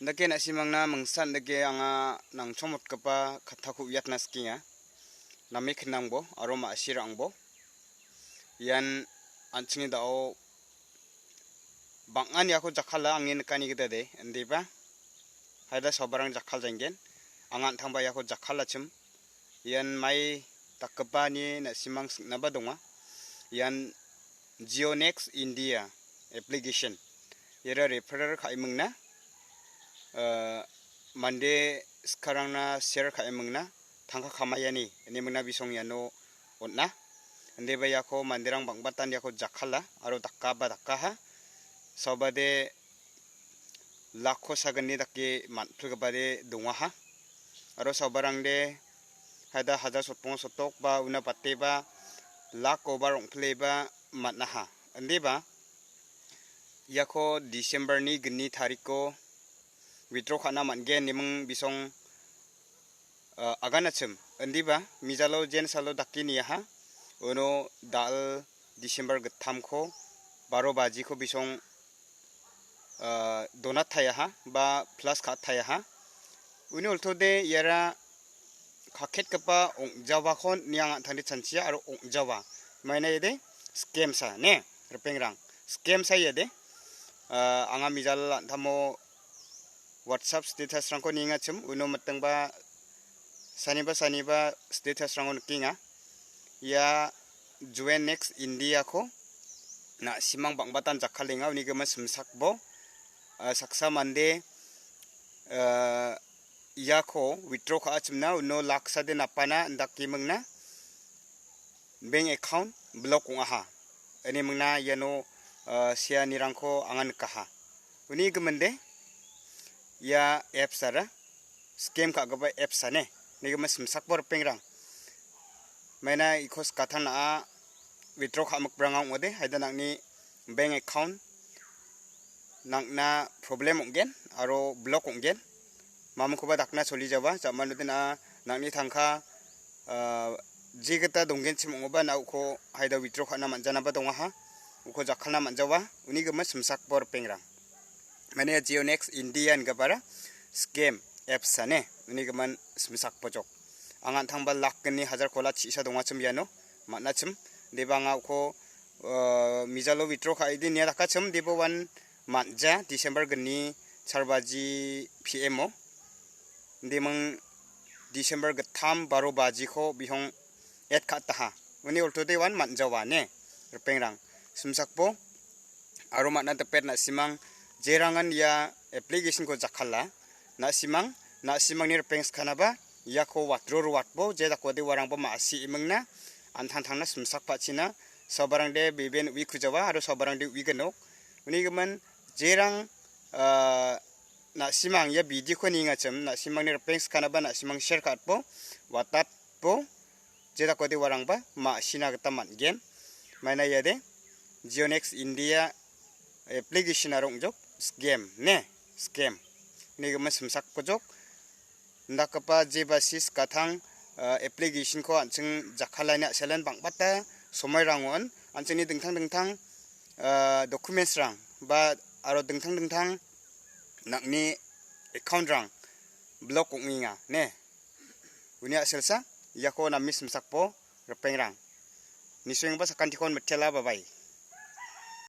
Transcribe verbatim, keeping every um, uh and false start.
Indake na·simangna mingsa indake anga nangchomotgipa kattako uiatna sikenga. Name knangbo aro ma·sirangbo. Ian an·chingni da·o bang·an iako jakkala angni nikani gita de, indiba. Haida sabarang jakkal janggen. Anga an·tangba iako jakkalachim. Ian mai dakgipani na·simang sing·naba donga. Ian Geonex India application. Iara referral ka·e mingna, eh, mande skarangna share ka·e mingna, tangka kamaiani ine mingna bisong iano on·a. Indeba iako manderang bang·batan iako jakkala aro dakaba dakaha. Saobade lakko sagnini dake man·pilgipade dongaha. Aro saobarangde haida hajar sotpongo sotok ba una bateba lakko ba rong·pileba man·aha. Indiba iako December-ni gni tariko withdraw ka·na man·gen, neming bisong, ah, aganachim. Indiba mijalo jen salo dake niaha. Uno dal December gittamko baro bajiko bisong, ah, donat taiaha ba plus ka·at taiaha. Uni oltode iara kaketgipa ong·jawako niang an·tangde chanchia aro ong·jawa. Maina iade scam sa ne, ripengrang. Scam sa iade. Ah, anga mijal an·tamo WhatsApp status-rangko niengachim, uno mitengba saniba saniba status-rango nikenga. Ia Geonex India-ko na·simang bang·batan jakkalenga, uni gimin simsakbo, ah, saksa mande, ah, iako withdraw ka·achimna uno laksade napana indake mingna bank account block ong·aha. Ine mingna iano, ah, seanirangko anga nikaha. Uni giminde ia apps-ara scam ka·gipa apps ane. Uni gimin simsakbo ripengrang. Maina iko skatang na·a withdraw ka·mikbranga ong·ode, haida nang·ni bank account nang·na problem ong·gen aro block ong·gen. Mamingkoba dakna cholijawa, jamanoden a nang·ni tangka, ah, jegita donggenchim ong·oba na uko haida withdraw ka·na man·janaba dongaha. Uko jakkalna man·jawa, uni gimin simsakbo ripengrang. Mane Geonex India ingipara scam apps ane, uni gimin simsakbojok. Anga an·tangba lak gni hajar kola chi·sa dongachim iano, man·achim. Deba anga uko, ah, mijalo withdraw ka·edi nia dakachim, deba uan man·ja, December gni char baji P M-o. Indiming December gittam baro bajiko bihong et ka·taha. Uni oltode uan man·jawa ne, ripengrang. Simsakbo aro man·a dipet na·simang jerangan ia application-ko jakkala. Na·simang, na·simangni ripeng skanaba iako watro ruatbo je dakode uarangba ma·si imingna an·tangtangna simsakpachina sabarangde beben uikujawa aro sabarangde uigenok. Uni gimin jerang, ah, na·simang ia video-ko niengachim, na·simangni ripeng skanaba na·simang share ka·atbo, watatbo, jedakode uarangba ma·sina gita man·gen. Maina iade, Geonex India application aro ong·jok, scam, ne, scam. Uni gimin simsakbojok, indakgipa je basis gatang, ah, application-ko an·ching jakkalani a·selen bang·bata somairangon an·chingni dingtang dingtang, ah, documents-rang ba aro dingtang dingtang nang·ni account-rang block ong·enga, ne? Uni a·selsa iako name simsakbo ripengrang. Nisoengba sakantikon mitela, bye bye.